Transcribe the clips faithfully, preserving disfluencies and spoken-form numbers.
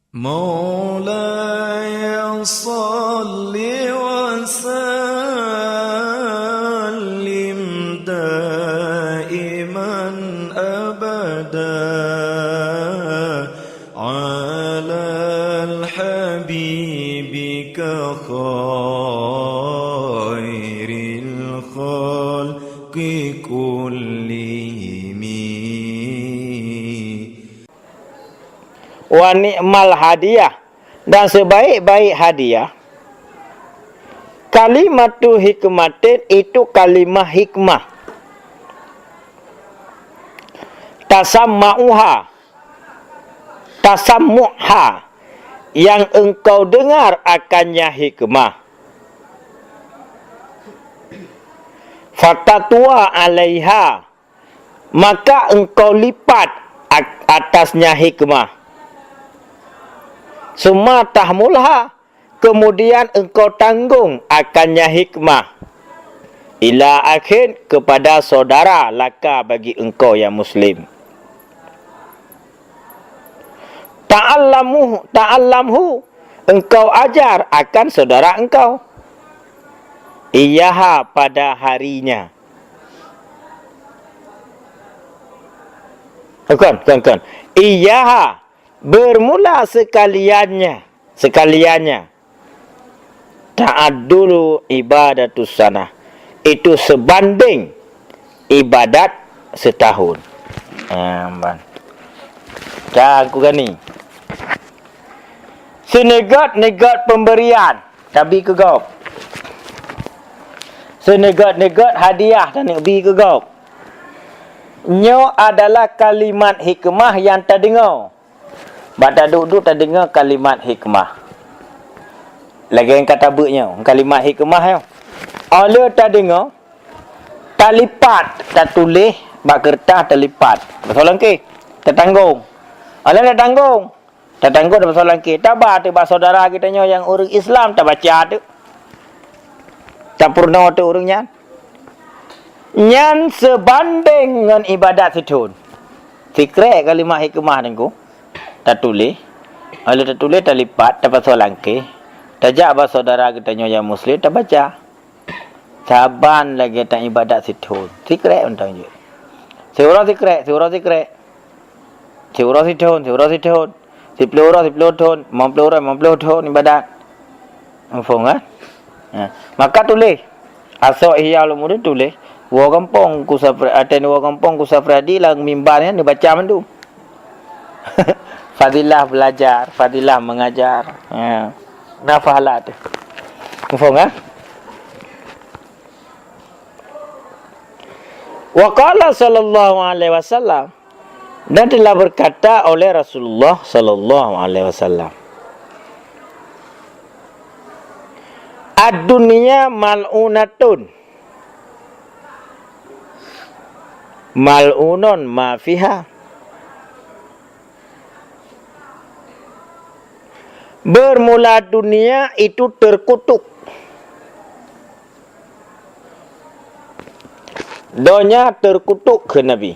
مولاي صل وسلم دائما أبدا على حبيبك خير الخلق كلهم. Wa ni'mal hadiyah, dan sebaik-baik hadiah, kalimatu hikmatin, itu kalimah hikmah. Tasamma'uha, tasammu'ha, yang engkau dengar akannya hikmah. Fatatwa alaiha, maka engkau lipat at-, atasnya hikmah. Summa tahmulha, kemudian engkau tanggung akannya hikmah. Ila akhin, kepada saudara laka bagi engkau yang muslim. Ta'allamuh-, ta'allamhu, engkau ajar akan saudara engkau. Iyaha, pada harinya. Kon, kon, kon. Iyaha, bermula sekaliannya, sekaliannya. Ta'addulu ibadatus sanah. Itu sebanding ibadat setahun. Ah, ban. Ka ku gani. Seuneugét-neugét pemberian tabi keu gob. Seuneugét-neugét hadiah taneuk bi keu gob. Nyoe adalah kalimat hikmah nyang tadeungoe. Bak taduek-duek tadeungoe kalimat hikmah. Lagée nyang ka tabeuet nyoe, kalimat hikmah nyoe. Óh lheueh tadeungoe, talipat, tatuléh bak keureutah talipat. Pasoe lam keh, tatanggong. Óh lheueh tatanggong, tatanggong dan pasoe lam keh. Taba teuk bak syedara geutanyoe nyang ureuëng Islam, tabaca teuk. Tapeurunoe teuk ureuëng nyan. Nyan seubandéng ngon ibadat sithon. Sikrek kalimat hikmah teungku. Tatuléh. Óh lheueh tatuléh, talipat, tapasoe lam keh. Tajak bak syedara geutanyoe nyang muslim, tabaca. Saban lagée tan ibadat sithon. Sikrek mantong jeuet. Siuroe sikrek, siuroe sikrek. Siuroe sithon, siuroe sithon. Siploh uroe, siploh thon. Limong ploh uroe, limong ploh thon ibadat. Muphom kan? Ha. Maka tuléh. Asoe Ihya Ulumuddin tuléh. Woe gampông ku Safra-, ateueh woe gampông ku Safradi lam mimbar nyan neubaca mandum. Fadilah belajar, fadilah mengajar. Ha. Na pahala teuh. Muphom kan? Wa qala sallallahu alaihi wasallam, dan telah berkata oleh Rasulullah sallallahu alaihi wasallam, "Ad-dunya mal'unatun, mal'unun ma fiha." Bermula dunia itu terkutuk. Donya terkutuk kheun Nabi.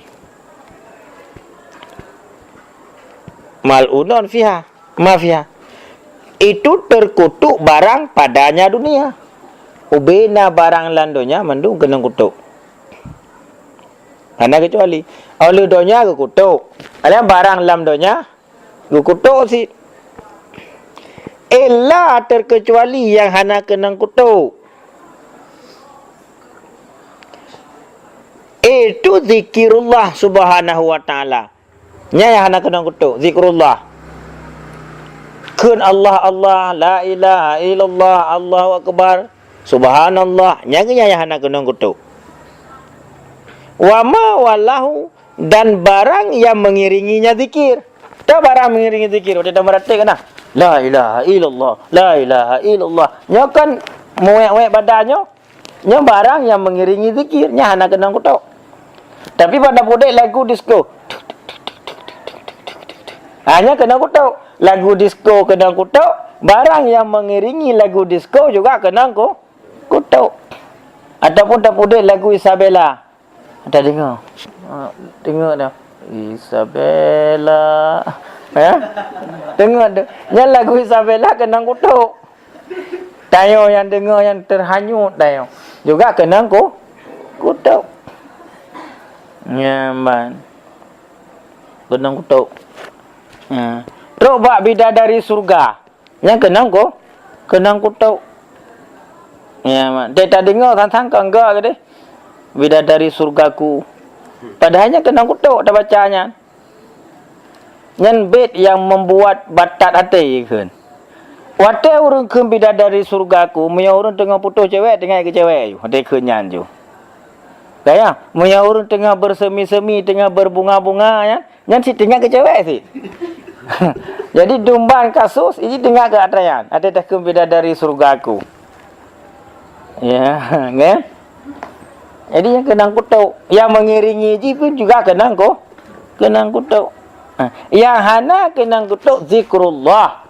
Mal'unun fiha, ma fiha. Itu terkutuk barang padanya dunia. Ubena barang lam donya mandum keunong kutuk. Hana keucuali. Óh lheueh donya geukutuk. Alah barang lam donya geukutuk cit. Illa terkecuali nyang hana keunong kutuk. Itu zikirullah subhanahu wa ta'ala. Nyan nyang hana keunong kutuk, zikrullah. Kheun Allah, Allah, la ilaha illallah, Allahu akbar, subhanallah. Nyan keuh nyang hana keunong kutuk. Wa ma walahu, dan barang yang mengiringinya zikir. Tahu barang mengiringi zikir, watée tameurateb kan? La ilaha illallah, la ilaha illallah. Nyoe kan muwék-wék badan nyoe. Nyoe barang nyang mengiringi zikir, nyan hana keunong kutok. Tapi bak tapudek lagu disko. Ha, nyan keunong kutok. Lagu disko keunong kutok, barang nyang mengiringi lagu disko juga keunong ku-, kutok. Ataupun tapudek lagu Isabella. Dah dengar. Ha, dengar dah. Isabella. Ya? Deungoe tu. Nyan lagu Isabella keunong kutok. Tanyoe nyang deungoe nyang terhanyut tanyoe. Juga keunong ku-, kutok. Nyan ban. Keunong kutok. Ya. Trok bak bidadari surga. Nyan keunong ku-, keunong kutok. Ya, ma-, deh tadeungoe sang-sang ka enggak ke deh. Bidadari surgaku. Padahai nyan keunong kutok tabaca nyan. Nyan bait nyang membuat batat até kheun. Watée ureuëng kheun bidadari surgaku, meunyoe ureuëng teungoh putôh cewek, teuingat keu cewek ju, watée kheun nyan ju. Gaya, meunyoe ureuëng teungoh bersemi-semi, teungoh berbunga-bunga nyan, nyan cit teuingat keu cewek cit. Jadi dumban kasus, ini teuingat keu atra nyan, watée takheun bidadari surgaku. Ya, kan? Jadi nyang keunong kutok, nyang mengiringi jih pun juga keunong ku-, keunong kutok. Ha, nyang hana keunong kutok zikrullah.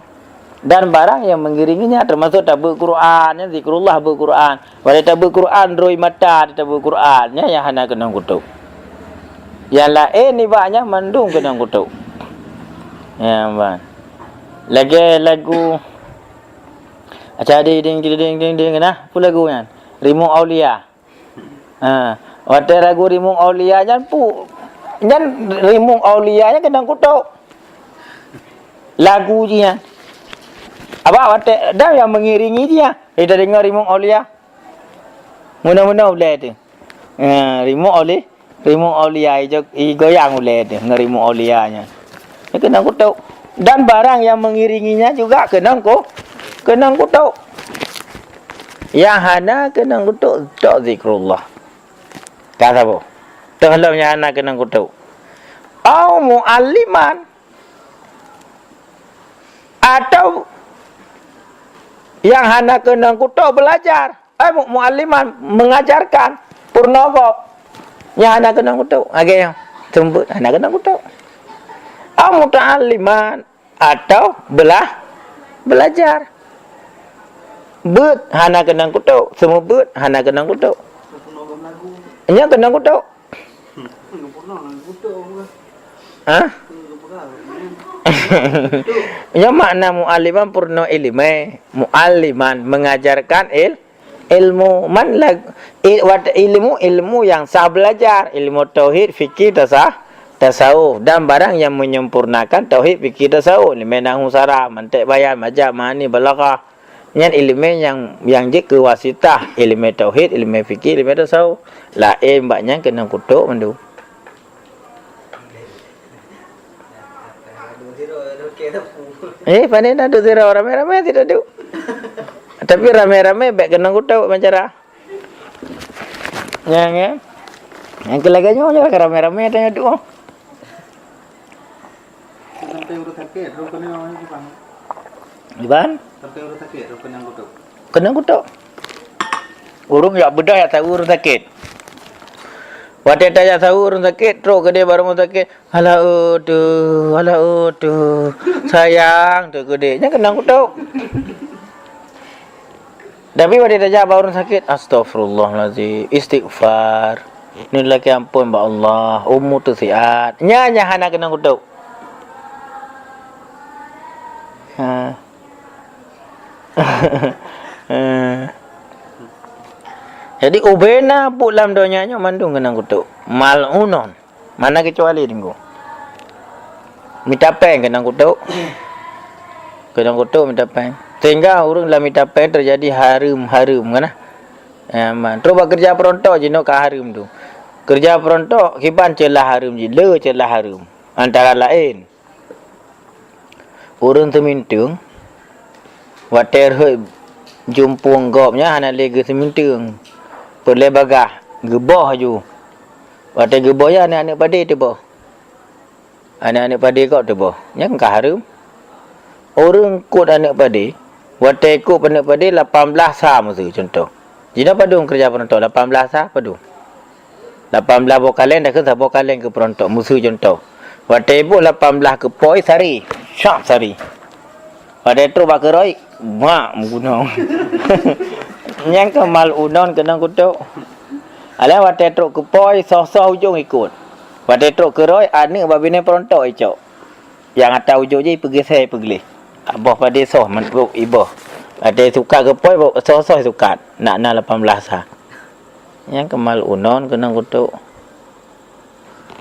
Dan barang nyang mengiringinya termasuk tabeuet Quran, ya, zikrullah beuet Quran. Watée tabeuet Quran, roi mata tabeuet Quran, ya, nyang hana keunong kutok. Nyang laén nibak nyan mandum keunong kutok. Ya, ban. Lagée lagu aca ding ding ding ding ding ding nah, peue lagu nyan? Rimueng Aulia. Ha, watée lagu Rimueng Aulia nyan pu-, nyan Rimueng Aulia nyan keunong kutok. Lagu jih nyan. Abah watée dan nyang mengiringi jih nyan. Kita deungoe Rimueng Aulia. Meunoe-meunoe ulée teuh. Ha, Rimueng Auli-, Rimueng Aulia ijo-, igoyang ulée teuh ngon Rimueng Aulia nyan. Nyan keunong kutok. Dan barang nyang mengiringinya juga keunong ku-, keunong kutok. Nyang hana keunong kutok, tok zikrullah. Ka saboh. Toh lom nyang hana keunong kutok. Au mualliman. Atau nyang hana keunong kutok belajar. Eh, mu-, mualliman, mengajarkan, purnoe gob. Nyang hana keunong kutok. Lagée nyoe, seumeubeuet hana keunong kutok. Au muta'alliman, atau belah-, belajar. Beuet hana keunong kutok, seumeubeuet hana keunong kutok. Nyan keunong kutok. Ha? Nyoe makna mualliman purnoe ileumé. Mualliman, mengajarkan il-, ilmu. Man lag-, i-, wat-, ilmu, ilmu yang sah belajar. Ilmu tauhid, fikih, tasah-, tasawuf. Dan barang yang menyempurnakan tauhid, fikih, tasawuf. Ileumé nahwu, saraf, mantek, bayan, majaz, ma'ani, balaghah. Nyan ileumé nyang, nyang jeuet keu wasitah, ileumé tauhid, ileumé fikih, ileumé tasawuf. Laén bak nyan keunong kutok mandum. Eh, pane na duek sidroe, ramé-ramé sidroe duek. Tapi ramé-ramé bék keunong kutok bancara. Nyang, ya. Nyang keu lagée nyoe, nyoe ka ramé-ramé tanyoe duek. Sampai ureuëng sakét, roh keuneuk orang tu, Bang. Iban? Sampai ureuëng sakét, roh keuneuk kutok. Keuneuk kutok. Ureuëng jak beudah jak saweue ureuëng sakét. Watée tajak saweue ureuëng sakét, trok keudeh bak rumoh sakét, "Alah, oh, tu, alah, oh, tu. Sayang, tu keudeh." Nyan keuneuk kutok. Tapi watée tajak bak ureuëng sakét, "Astaghfirullahalazim, istighfar. Neulakée amphon bak Allah, umu teusiat." Nyan nyang hana keunong kutok. Ha. Eh. Jadi ubena buet lam donya nyoe mandum keunong kutok. Mal'unon. Mana kecuali Teungku. Mita péng keunong kutok. Keunong kutok mita péng. Sehingga ureuëng lam mita péng terjadi hareuem-hareuem kan. Ya, man. Terus bak keureuja peurontok jinoe ka hareuem tu. Keureuja peurontok kiban ceulah hareuem jih, le ceulah hareuem. Antara laén, ureuëng teuminteung, watée rhot jumpueng gob nyan hana lé geuseuminteung, peureulée bagaih, geuboh laju. Watée geuboh nyan aneuëk-aneuëk padé teuboh. Aneuëk-aneuëk padé gob teuboh. Nyan ka hareuem. Ureuëng kot aneuëk padé, watée kot aneuëk padé lapan blaih sa meuseu cuntoh. Jinoe padum keureuja peurontok, lapan blaih sa padum. Lapan blaih boh kaleng, dah keu saboh kaleng keu peurontok, meuseu cuntoh. Watée iboh lapan blaih keu po, sari. Syap sari. Watée trok bak keurôi, mak meugunong. Nyang keu mal'unon keunong kutok. Alah watée trok keu po, soh-soh ujong ikot. Watée trok keurôi, aneuëk bak binéh peurontok icok. Nyang ata ujoe jih peugeusie peugleh. Boh padé soh meutrok iboh. Watèe sukat geupôi, boh soh-soh sukat. Nak na lapan blah sa. Nyang keumal unon keunong kutok.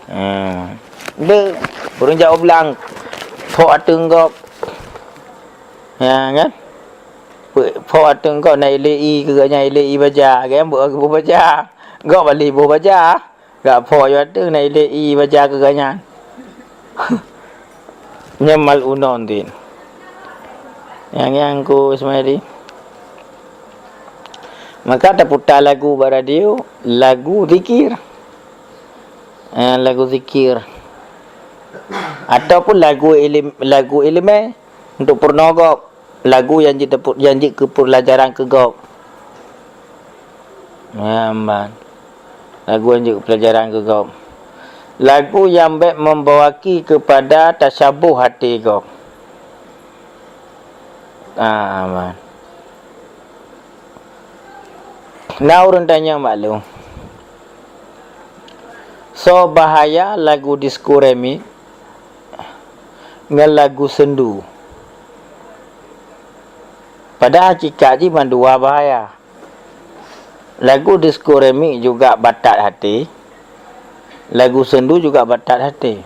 Hmm. Deuh, ureueng jak u blang. Phok ateueng gob. Ya, kan? Pe-, phok ateueng gob na ilée i keu gobnyan, ilée i baja, kan? Boh, boh baja. Gob bali boh baja. Gak phok yu ateueng na ilée i baja keu gobnyan. Nyan mal unon tin. Nyang, nyang ku Ismaili. Maka taputa lagu bak radio, lagu zikir. Eh, lagu zikir. Ataupun lagu ilim-, lagu ileumèe untuk peurunoe gob. Lagu nyang jeuet, nyang jeuet keu peulajaran keu gob. Nyan ban. Lagu nyang jeuet keu peulajaran keu gob. Lagu nyang bèk membawaki keupada tasyabuh até gob. Ah, ban. Na ureueng tanyong bak lôn, soe bahaya lagu disko remix ngon lagu seundu? Padahai hakikat jih mandua bahaya. Lagu disko remix juga batat até, lagu seundu juga batat até.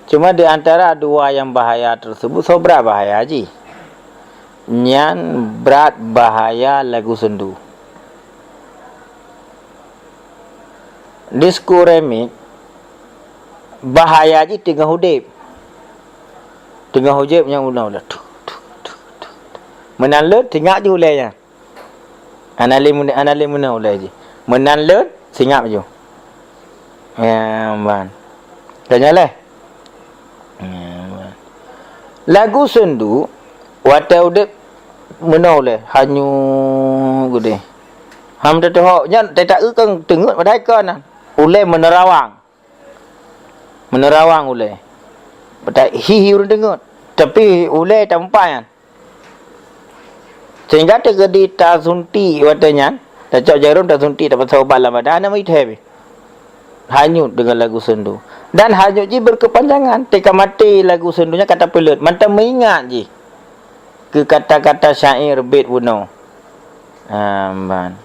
Cuma di antara dua nyang bahaya tersebut, soe brat bahaya jih? Nyan brat bahaya lagu seundu. Disko remix bahaya jih teungoh udép. Teungoh udép nyang unoe lé. Meunan lé, teuingat jih ulèe nyan. Hana lé meunoe, hana lé meunoe ulèe jih. Meunan lé, teuingat jih. Nyan ban. Ka nyan lé? Nyan ban. Lagu seundu, watèe udép meunoe ulèe, hanyut geudeh. Ham teutuhok nyan, teuta eu kan teungeut padahai kon nyan. Ulèe meunerawang. Meunerawang ulèe. Padahai hi-hi ureueng teungeut. Tapi ulèe tampa nyan. Sehingga teukeudi tasuntik watèe nyan, tacok jarum tasuntik, tapasang ubat lam badan, hana meuithèe pih. Hanyut deungon lagu seundu. Dan hanyut jih berkepanjangan, teuka maté lagu seundu nyan ka tapeuleut, mantong meuingat jih keu kata-kata syair bét bunoe. Ah, ban.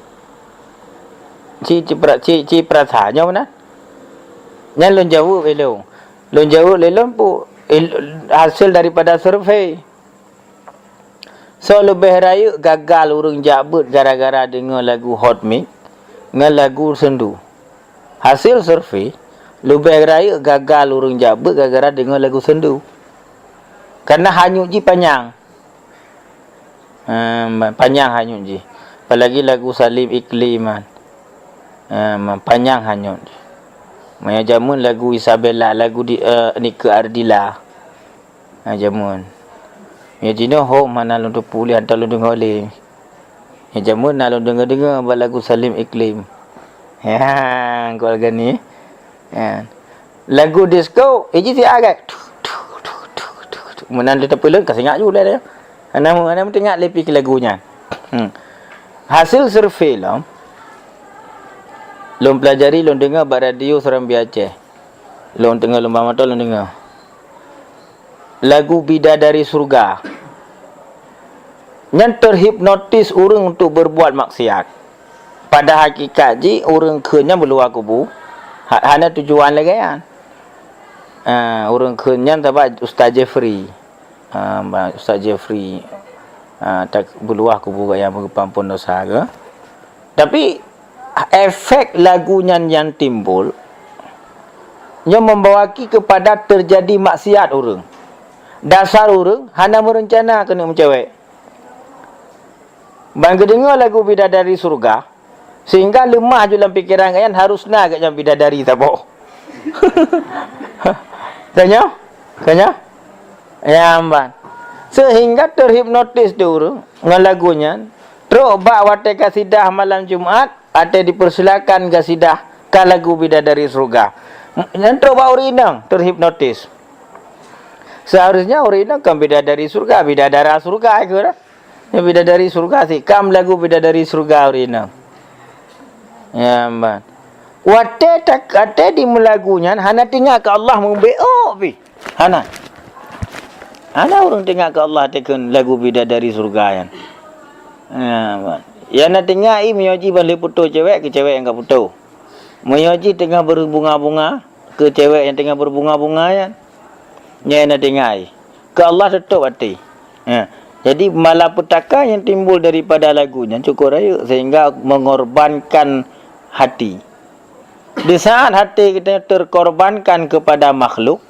Ci, ci pra-, ci, ci peurasa nyoe meunan. Nyan lôn jaweueb ilôn. Lôn jaweueb lé lôn pu-, il-, hasil daripada survei. Soe leubeh rayeuk gagal ureueng jak beuet gara-gara deungoe lagu hot mix ngon lagu seundu? Hasil survei, leubeh rayeuk gagal ureueng jak beuet gara-gara deungoe lagu seundu. Karena hanyut jih panyang. Ehm, panyang hanyut jih. Apalagi lagu Salim Iklim kan. Ehm, panyang hanyut jih. Maya jameun lagu Isabella, lagu di, eh, Nike Ardilla. Ha, jameun. Ya, jinoe hom hana lôn teupeue ulèe, hantom lôn deungoe lé. Ya, jameun na lôn deungoe-deungoe bak lagu Salim Iklim. Ya, keuluwarga ni. Ya. Lagu disko, eh, ji siat agak. Meunan lé tapeuleut, ka singat ju lé. Hana, hana meutingat lé pih lagu nyan. Hmm. Hasil survei lom, lôn pelajari, lôn deungoe bak radio Serambi Aceh. Lôn teungoh lôn bak moto lôn deungoe. Lagu Bidadari Surga. Nyan terhipnotis ureueng untuk berbuat maksiat. Pada hakikat jih, ureueng kheun nyan beuluwa kubu, ha-, hana tujuan lagèe nyan. Ah, ureueng kheun nyan sabab Ustaz Jeffrey. Ah, ba-, Ustaz Jeffrey, ah, tak beuluwa kubu gaya meugeupeuampon dosa ke. Tapi, efek lagu nyan nyang timbul, nyoe membawaki keupada teujadi maksiat ureueng. Dasar ureueng hana meurencana keuneuk meucewek. Ban geudeungoe lagu Bidadari Surga, sehingga leumah ju lam pikeran gobnyan harus na gobnyan bidadari saboh. Ka nyoe? Ka nyoe? Ya, ban. Sehingga terhipnotis di ureueng ngon lagu nyan, trok bak watèe kasidah malam Jumat, watèe dipersilakan kasidah ka lagu Bidadari Surga. Nyan trok bak ureueng inong terhipnotis. Seharusnya ureueng inong kon bidadari surga, bidadara surga keu ureueng. Nyan bidadari surga sikam lagu bidadari surga ureueng inong. Ya, ban. Watèe tak, watèe di meulagu nyan hana teuingat keu Allah meubeuôk pih. Hana. Hana ureuëng teuingat keu Allah teukheun lagu bidadari syeuruga nyan. Ha, ban. Nyang na teuingat i meunyoe jih ban lheueh putôh cewek, keu cewek nyang ka putôh. Meunyoe jih teungoh beubunga-bunga, keu cewek nyang teungoh beubunga-bunga nyan. Nyan na teuingat i. Keu Allah tutôp até. Ha. Jadi, malapetaka yang timbul daripada lagu nyan cukup rayeuk sehingga mengorbankan hati. Di saat hati kita terkorbankan kepada makhluk,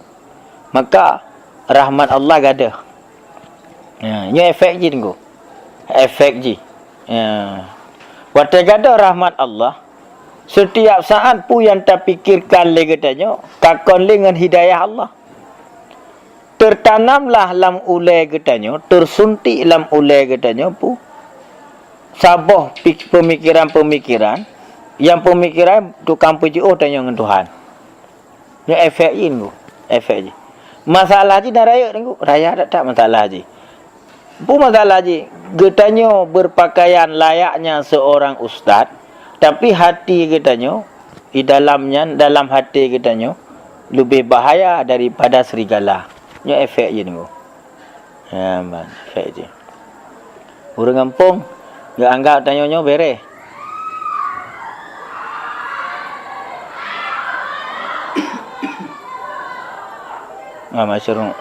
maka rahmat Allah gadoh. Ya, nyoe efek jih, Teungku. Efek jih. Ya. Watée gadoh rahmat Allah, setiap saat peue nyang tapikirkan lé geutanyoe, ka kon lé ngon hidayah Allah. Tertanamlah lam ulée geutanyoe, tersuntik lam ulée geutanyoe peue? Saboh pik-, pemikiran-pemikiran, nyang pemikiran tukang peujiôh tanyoe ngon Tuhan. Nyoe efek jih, Teungku. Efek jih. Masalah jih na rayeuk, Teungku. Raya that-that masalah jih. Peue masalah jih? Geutanyoe berpakaian layaknya seorang ustaz, tapi hati geutanyoe, di dalam nyan, dalam hati geutanyoe, leubeh bahaya daripada serigala. Nyoe efek jih, Teungku. Ya, ban, efek jih. Ureuëng gampông geuanggap tanyoe nyoe bereh. Ah, masyruq.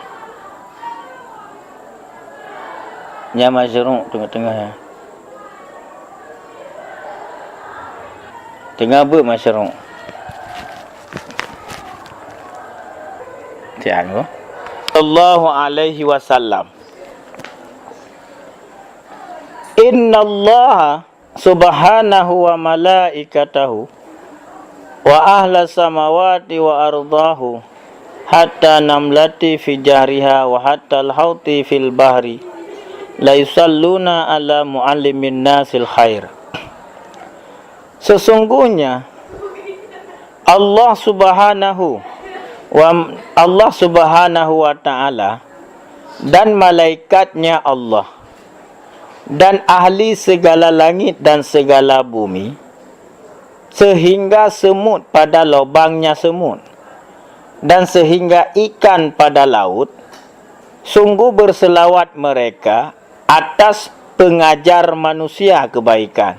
Nyan masyruq teungoh-teungoh, ya. Teungoh beuet masyruq. Sian, Bu. Sallallahu alaihi wasallam. Innallaha subhanahu wa malaikatahu wa ahla samawati wa ardahu hatta namlati fi jahriha wa hatta al-hauti fil bahri la yusalluna ala muallimin nasil khair. Sesungguhnya Allah Subhanahu wa, Allah Subhanahu wa Ta'ala dan malaikatnya Allah dan ahli segala langit dan segala bumi, sehingga semut pada lubangnya semut, dan sehingga ikan pada laut, sungguh berselawat mereka atas pengajar manusia kebaikan.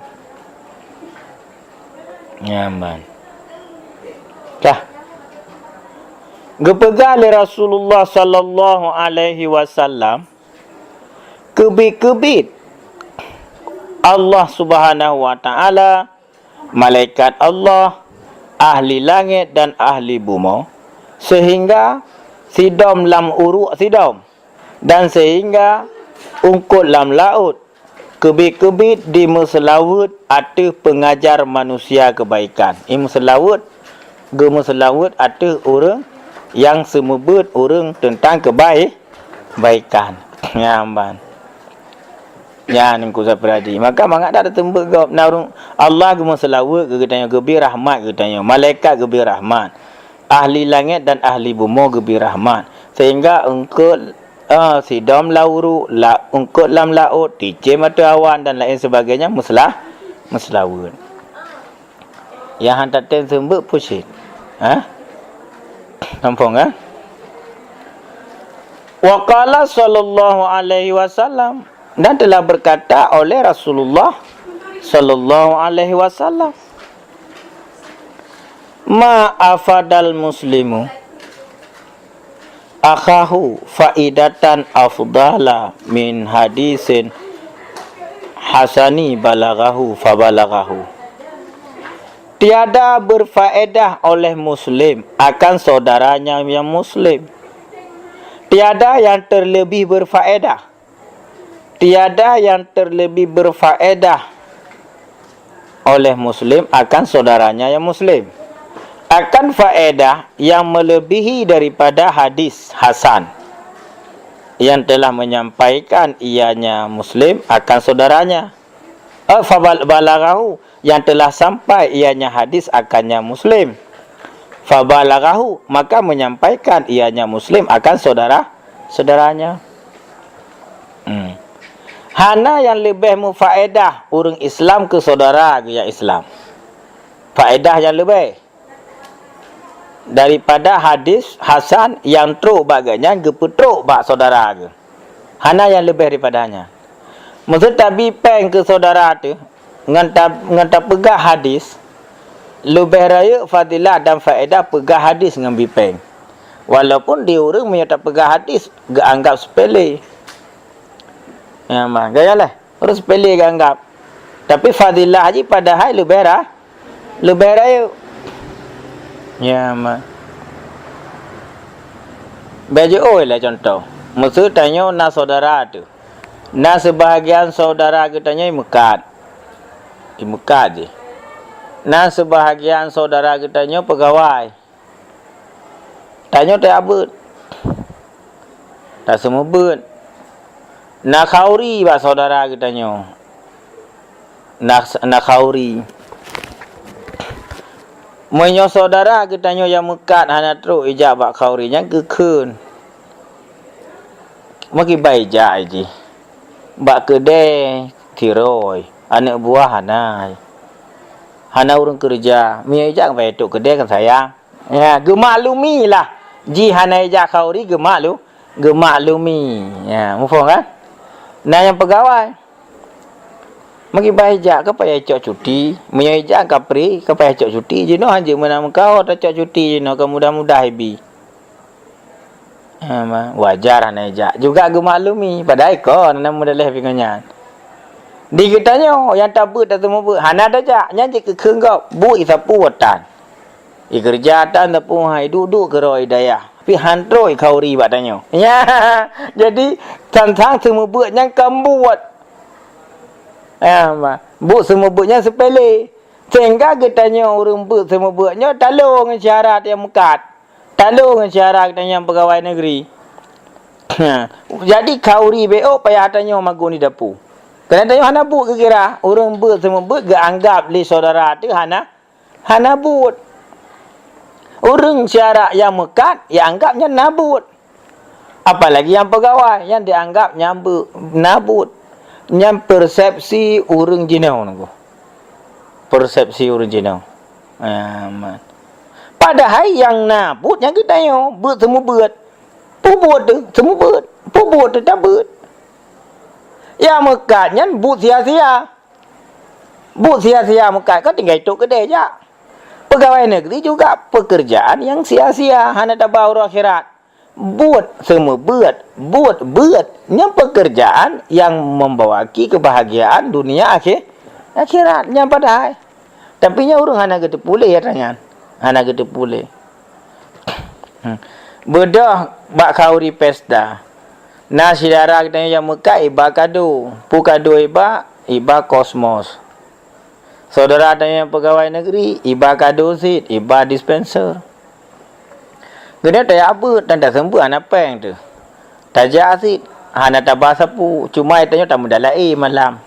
Nyaman. Dah. Geupeugah lé Rasulullah sallallahu alaihi wasallam, keubiet-keubiet Allah Subhanahu wa Ta'ala, malaikat Allah, ahli langét dan ahli bumoe, sehingga sidom lam uruek sidom, dan sehingga eungkôt lam laôt keubiet-keubiet jimeuseulaweuet ateueh peungajar manusia keubaikan. Jimeuseulaweuet, geumeuseulaweuet ateueh ureuëng nyang seumeubeuet ureuëng teuntang keubai-, keubaékan. Nyan ban. Nyan Teungku Sapradi. Maka mangat that tateumeubeuet gob. Na ureuëng, Allah geumeuseulaweuet keu geutanyoe, geubri rahmat keu geutanyoe. Malaikat geubri rahmat. Ahli langét dan ahli bumoe geubri rahmat. Sehingga eungkôt, eh, sidom lam uruek, la-, eungkôt lam laôt, cicém ateueh awan dan laén sebagainya meusela-, meuseulaweuet. Nyang han tatém seumeubeuet peue cit. Ha? Gampông, ha? Wa qala sallallahu alaihi wasallam, dan telah berkata oleh Rasulullah sallallahu alaihi wasallam, "Ma afadal muslimu akhahu faidatan afdala min hadisin hasani balaghahu fabalaghahu." Tiada berfaedah oleh muslim akan saudaranya yang muslim. Tiada yang terlebih berfaedah. Tiada yang terlebih berfaedah oleh muslim akan saudaranya yang muslim. Akan faedah yang melebihi daripada hadis hasan yang telah menyampaikan ianya muslim akan saudaranya. Eh, fabal-, balaghahu, yang telah sampai ianya hadis akannya muslim. Fabalaghahu, maka menyampaikan ianya muslim akan saudara-saudaranya. Hmm. Hana nyang leubeh mufaedah ureuëng Islam keu saudara geuh nyang Islam. Faedah nyang leubeh. daripada hadis hasan nyang trok bak geuhnyan geupeutrok bak syedara geuh. Hana nyang leubeh daripada nyan. Meuseu tabi péng keu syedara teuh, ngon ta-, ngon tapeugah hadis, leubeh rayeuk fadilah dan faedah peugah hadis ngon bi péng. Walaupun di ureuëng meunyoe tapeugah hadis geuanggab sepele. Ya, mah. Gaya lah. Ureuëng sepele geuanggab. Tapi fadilah jih padahai leubeh ra-, leubeh rayeuk. Ya, mah. Bèk jiôh lé contoh. Meuseu tanyoe na syedara teuh. Na seubahagian syedara geutanyoe meukat. Meukat jih. Na seubahagian syedara geutanyoe peugawai. Tanyoe teuabeuet. Taseumeubeuet. Na khauri bak syedara geutanyoe. Na, na khauri. Meunyoe syedara geutanyoe nyang meukat hana trok ijak bak khauri, nyan geukheun. Meukiban ijak jih. Bak keudè tiroi, aneuëk buah hana. Hana ureuëng keureuja. Meunyoe ijak bak trok keudè kan sayang. Ya, geumaklumi lah. Jih hana ijak khauri geumaklu-, geumaklumi. Ya, muphom kan? Na nyang peugawai. Meukiban ijak ka payah cok cuti. Meunyoe ijak ka pri, ka payah cok cuti. Jinoe hanjeuet meunan meukaho tacok cuti jinoe ka mudah-mudah ibi. Ha, ma-, wajar hana ijak. Juga geumaklumi, padahai kon hana meudaleh pih ngon nyan. Di geutanyoe nyang tabeuet taseumeubeuet hana tajak, nyan jih keu kheun gob, buet isapu atan. Ikeureuja atan sapu hai duek-duek keudroe dayah, tapi han trok ikhauri bak tanyoe. Ya, jadi sang-sang seumeubeuet nyan kon buet. Ya, ma-, buet seumeubeuet nyan seupele. Sehingga geutanyoe ureuëng beuet seumeubeuet nyoe talo ngon syarat nyang meukat. Talo ngon syarat geutanyoe nyang peugawai negeri. Jadi khauri bèk ôk payah tanyoe magun di dapu. Keureuna tanyoe hana buet geukira, ureuëng beuet seumeubeuet geuanggab lé syedara teuh hana, hana buet. Ureuëng syarat nyang meukat, ya anggab nyan na buet. Apalagi nyang peugawai, nyan dianggab nyang beu-, na buet. Nyan persepsi ureuëng jinoe nunggu. Persepsi ureuëng jinoe. Ah, man. Padahai nyang na buet nyan geutanyoe, beuet seumeubeuet. Peue buet teuh seumeubeuet, peue buet teuh tabeuet. Nyang meukat nyan buet sia-sia. Buet sia-sia meukat ka tinggai trok keudè jak. Peugawai negeri juga pekerjaan nyang sia-sia, hana taba uroe akhirat. Buet seumeubeuet, buet beuet, nyan pekerjaan nyang membawaki kebahagiaan dunia akhé-, akhirat nyan padahai. Tapi nyan ureuëng hana geuteupeue lé atra nyan, hana geuteupeue lé. Hmm. Beudôh bak khauri pesta. Na syedara geutanyoe nyang meukat iba kado. Peue kado iba? Iba kosmos. Syedara tanyoe nyang peugawai negeri, iba kado cit, iba dispenser. Geutanyoe tajak beuet dan taseumeubeuet hana péng teuh. Tajak cit, hana taba sapu, cuma tanyoe tameudalaé malam.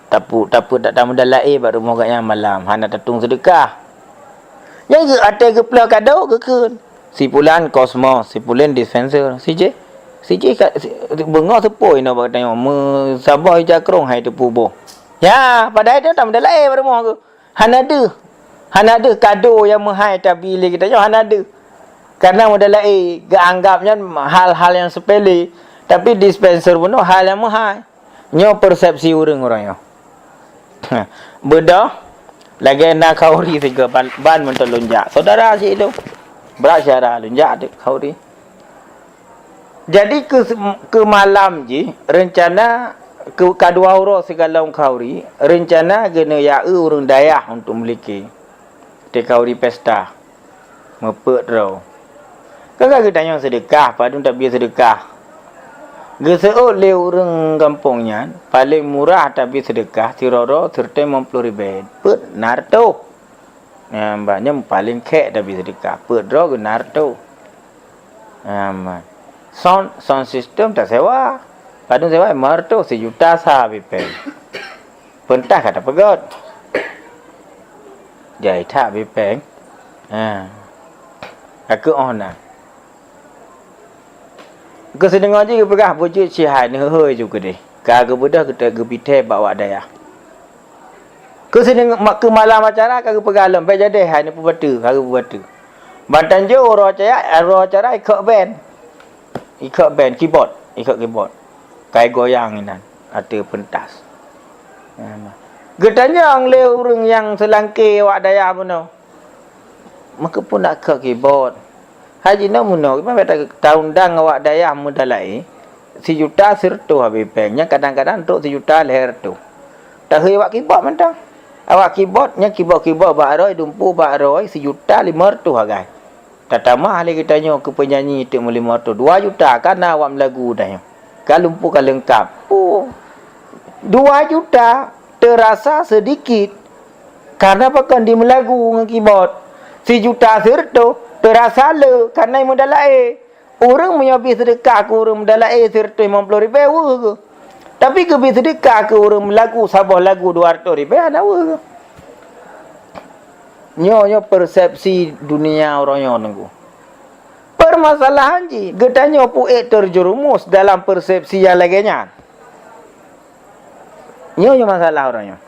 Tapu-, tapu-, tameudalaé bak rumoh gobnyan malam, hana tatueng seudeukah. Nyang geu-, até geupeuleueh kado geukheun. Si pulan kosmos, si pulan dispenser, si jéh, si jéh ka, si, beungoh seupôt inoe bak tanyoe, meusaboh ija krông hai teupeu boh. Ya, padahai tanyoe tameudalaé bak rumoh geuh. Hana deuh. Hana deuh kado nyang meuhai tabi lé geutanyoe, hana deuh. Karena meudalaé geuanggab nyan hal-hal nyang sepele, tapi dispenser bunoe hal nyang meuhai. Nyoe persepsi ureuëng-ureuëng nyoe. Beudôh lagée na khauri sigoe ban, ban mantong lôn jak. Syedara cit lôn. Brat syedara lôn jak teuk khauri. Jadi keu, keu malam jih, reuncana keu ka dua uroe sigohlom khauri, reuncana geuneuk jak eu ureuëng dayah untuk meulike. Teuka khauri pesta, meupeuet droe. Ka, ka geutanyoe seudeukah, padum tabi seudeukah. Geuseuôt lé ureuëng gampông nyan, paleng murah tabi seudeukah sidroe-droe sireutoh limong ploh ribée, peuet na reutôh. Nyan, bah, nyan paleng khek tabi seudeukah, peuet droe geuh na reutôh. Nyan, bah. Sound, sound system tasewa. Padum sewa, limong reutôh, sijuta sa bipeng. Peuntas ka tapeugét. Jai that bipeng. Ha. Ka keuh óh na. Keu sideungoe jih geupeugah beujeuet sihai neuhôi ju keudeh. Ka geubeudôh geuta-, geupitée bak wak dayah. Keu sideungoe ma-, keu malam acara ka geupeugah lom, bék jadeh hai neupeubateue, ka geupeubeubateue. Ban tanjong uroe acara, uroe acara ikot band. Ikot band, keyboard, ikot keyboard. Kai goyang inan, ateueh pentas. Geutanyong lé ureuëng nyang seulangké awak dayah bunoe, "Meukeupeu nak kok keyboard?" Haji na meunoe, iban bak ta-, taundang awak dayah meudalaé, sijuta sireutôh habéh péng. Nyang kadang-kadang trok sijuta lhée reutôh. Tahôi awak keyboard mantong. Awak keyboard, nyang keyboard-keyboard bak roe, dumpeue bak roe, sijuta limong reutôh agam. Tatamah lé geutanyoe keu peunyanyi teuk meulimong reutôh, dua juta ka na awak meulagu dah nyoe. Ka lumpu ka leungkab. Oh, dua juta teurasa seudikit, karna pakon di meulagu ngon keyboard. Sijuta sireutôh teurasa le, karna meudalaé. Ureuëng meunyoe bri seudeukah keu ureuëng meudalaé sireutôh limong ploh ribée weueh geuh. Tapi geubri seudeukah keu ureuëng meulagu saboh lagu dua reutôh ribée hana weueh geuh. Nyoe, nyoe persepsi dunia uroe nyoe, Teungku. Permasalahan jih, geutanyoe peu-ék terjerumus dalam persepsi nyang lagée nyan. Nyoe, nyoe masalah uroe nyoe.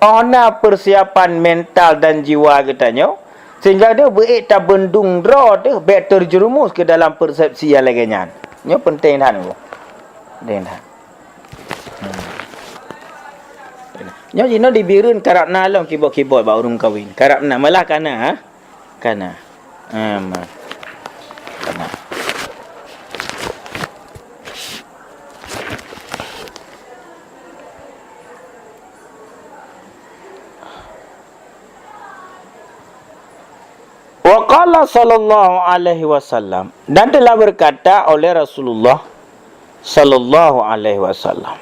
Oh na persiapan mental dan jiwa geutanyoe, sehingga nyoe beu-ék tabeundong droe teuh bék terjerumus ke dalam persepsi nyang lagée nyan. Nyoe penting that, Teungku. Penting that. Hmm. Nyoe jinoe di Bireuen karab na lom keyboard-keyboard bak ureuëng kawen. Karab na, malah ka na, ha? Ka na. Ha, ma. Ka na. Wa qala sallallahu alaihi wasallam, dan telah berkata oleh Rasulullah sallallahu alaihi wasallam,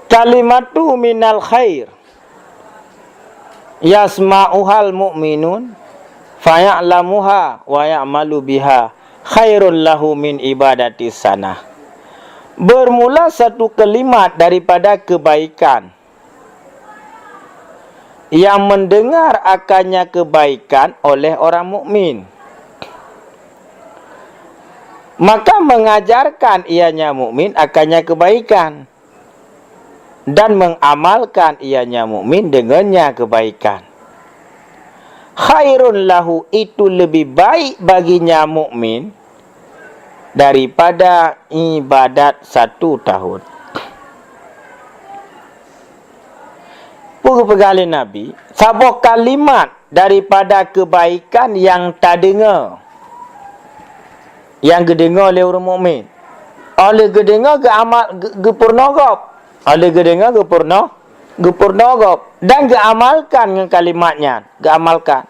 "Kalimatu minal khair, yasma'uhal mu'minun, faya'lamuha wa ya'malu biha, khairul lahu min ibadati sanah." Bermula satu kalimat daripada kebaikan yang mendengar akannya kebaikan oleh orang mukmin, maka mengajarkan ianya mukmin akannya kebaikan dan mengamalkan ianya mukmin dengannya kebaikan. Khairun lahu, itu lebih baik baginya mukmin daripada ibadat satu tahun. Peue geupeugah lé Nabi, saboh kalimat daripada kebaikan nyang tadeungoe, nyang geudeungoe lé ureuëng mukmin. Óh lheueh geudeungoe geuamal, geu-, geupeurunoe gob. Óh lheueh geudeungoe geupeurunoe, geupeurunoe gob dan geuamalkan ngon kalimat nyan, geuamalkan.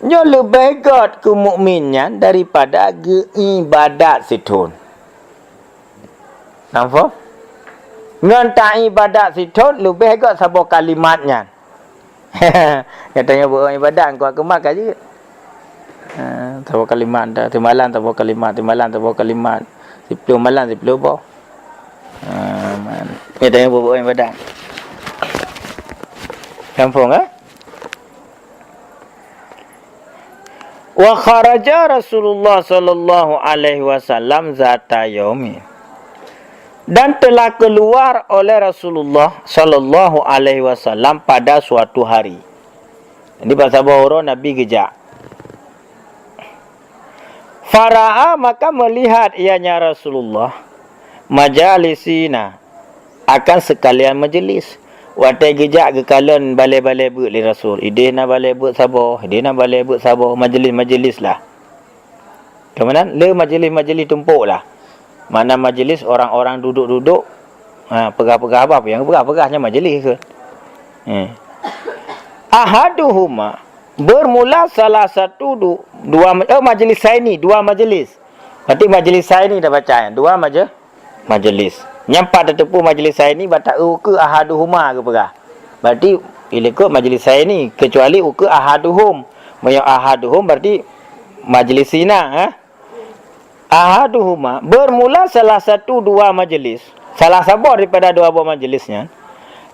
Nyoe leubeh gét keu mukmin nyan daripada geuibadat sithon. Nampak? Ngon taibadat sithon leubeh gét saboh kalimat nyan. Nyang tanyoe beu ibadat, kuat keumat ka jeuet. Ha, saboh kalimat, timalan saboh kalimat, timalan saboh kalimat. Siploh malam, siploh boh. Ha, man. Nyang tanyoe beu ibadat. Gampông, ha? Wa kharaja Rasulullah sallallahu alaihi wasallam zata yaumi. Dan telah keluar oleh Rasulullah sallallahu alaihi wasallam pada suatu hari. Jadi, bak saboh uroe Nabi geujak. Fara'a, maka melihat ianya Rasulullah, majalisina, akan sekalian majlis. Watée geujak geukalon balée-balée beuet lé Rasul. Idéh na balée beuet saboh, idéh na balée beuet saboh, majlis-majlis lah. Keumanan le majlis-majlis tumpok lah. Mana majlis orang-orang duduk-duduk, ha, peugah-peugah haba, nyang peugah-peugah nyan majlis ke. Eh. Ahaduhuma, bermula salah satu du-, dua ma-, oh, majlis saini, dua majlis. Berarti majlis saini dah baca, ya? Dua maje-, majlis. Nyang pat tateupeue majlis saini, bak ta-, ukeue ahaduhuma geupeugah. Berarti ilikot majlis saini, kecuali ukeue ahaduhum. Meunyoe ahaduhum, berarti majlisina, ha? Ahaduhuma, bermula salah satu dua majlis, salah saboh daripada dua boh majlis nyan,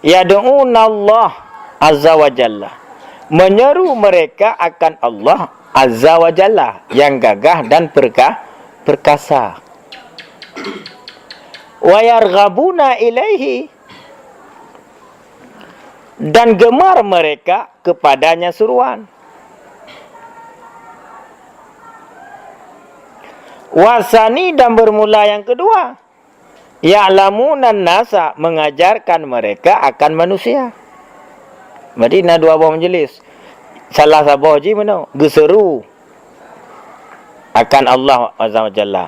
yad'unallah azza wa jalla, menyeru mereka akan Allah azza wa jalla, yang gagah dan perka-, perkasa. Wa yarghabuna ilaihi, dan gemar mereka kepadanya seruan. Wasani, dan bermula yang kedua. Ya'lamunan nasa, mengajarkan mereka akan manusia. Berarti na dua boh majelis. Salah saboh jih meunoe, geuseuru akan Allah Azza wa Jalla.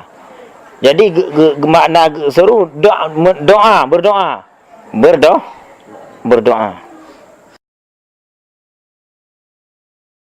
Jadi, ge-, ge-, makna geuseuru, doa, me-, doa, berdoa. Berdo-, berdoa.